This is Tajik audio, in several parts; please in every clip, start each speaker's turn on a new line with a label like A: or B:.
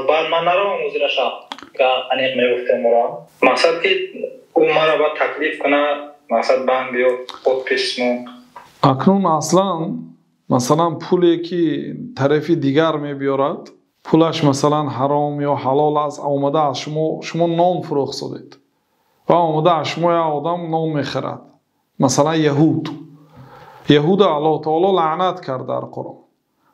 A: Баъд ман наравам узраша, аниқ мегуфтем уро. Мақсад ки ӯ маро бояд таклиф кунад, мақсад банк биё, подпись мо.
B: Акнун аслан, масалан, пуле ки тарафи дигар мебиёрад, пулаш, масалан, ҳаром ё ҳалол аст, омада аз шумо, шумо нон фурӯхтсодед ва омада аз шумо як одам нон мехарад, масалан, яҳуд. Яҳуда Аллоҳ таоло лаънат кард дар Қуръон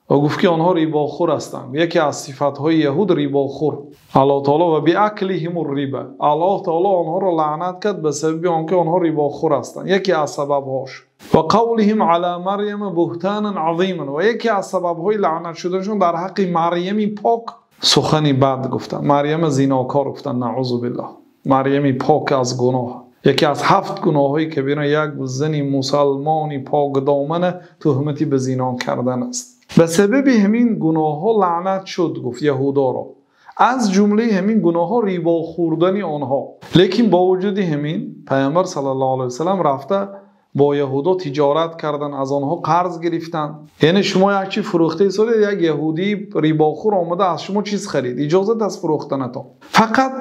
B: ва гуфт, ки онҳо рибохӯр ҳастанд. Яке аз сифатҳои яҳуд рибохӯр. Аллоҳ таоло ва биаклиҳим риба, Аллоҳ таоло онҳоро лаънат кард ба сабаби он ки онҳо рибохӯр ҳастанд, яке аз сабабҳош. Ва қавлиҳим ала Маряма буҳтанан азиман, ва яке аз сабабҳои лаънат шуданашон дар ҳаққи Марьями пок сухани бад гуфтанд, Марьяма зинокор гуфтанд, наъузу биллоҳ. Марьями пок аз гуноҳ, яке аз ҳафт гуноҳҳои кабира як зани мусалмони покдомана туҳмати ба зино кардан аст. Ба сабаби ҳамин гуноҳҳо лаънат шуд, гуфт, яҳудоро. Аз ҷумлаи ҳамин гуноҳҳо рибо хӯрдани онҳо. Лекин бо вуҷуди ҳамин Пайғамбар саллаллоҳу алайҳи васаллам рафта бо яҳудо тиҷорат кардан, аз онҳо қарз гирифтан. Яъне шумо як чи фурӯхта истодед, як яҳудии рибохӯр омада аз шумо чиз харид, иҷозат аст фурӯхтанатон, фақат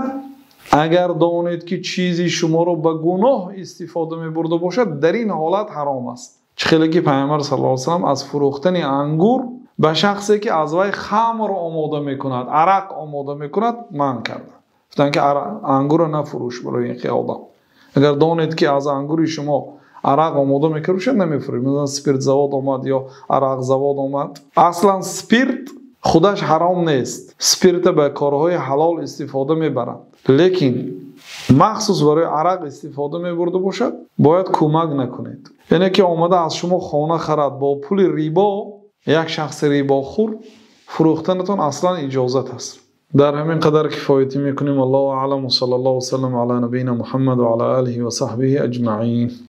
B: агар донед, ки чизи шуморо ба гуноҳ истифода мебурда бошад, дар ин ҳолат ҳаром аст. Чӣ хеле ки Пайғамбар саллаллоҳу алайҳи васаллам аз фурӯхтани ангур ба шахсе ки аз вай хамр омода мекунад, арақ омода мекунад, манъ карда, гуфтанд, ки ангурро нафурӯш барои ин одам, агар донед, ки аз ангури шумо арақ омода мекунад, намефурӯшед. Масалан, спиртзавод омад ё арақзавод омад. Аслан спирт худаш ҳаром нест, спиртро ба корҳои ҳалол истифода мебаранд, лекин махсус барои арақ истифода мебурда бошад, бояд кӯмак накунед. Яъне ки омада аз шумо хона харад бо пули рибо, як шахси рибохӯр, фурӯхтанатон аслан иҷозат аст. Дар ҳамин қадар кифоятӣ мекунем. Аллоҳу аълам, ва саллаллоҳу васаллам ала набийина Муҳаммад ва ала олиҳи ва саҳбиҳи аҷмаин.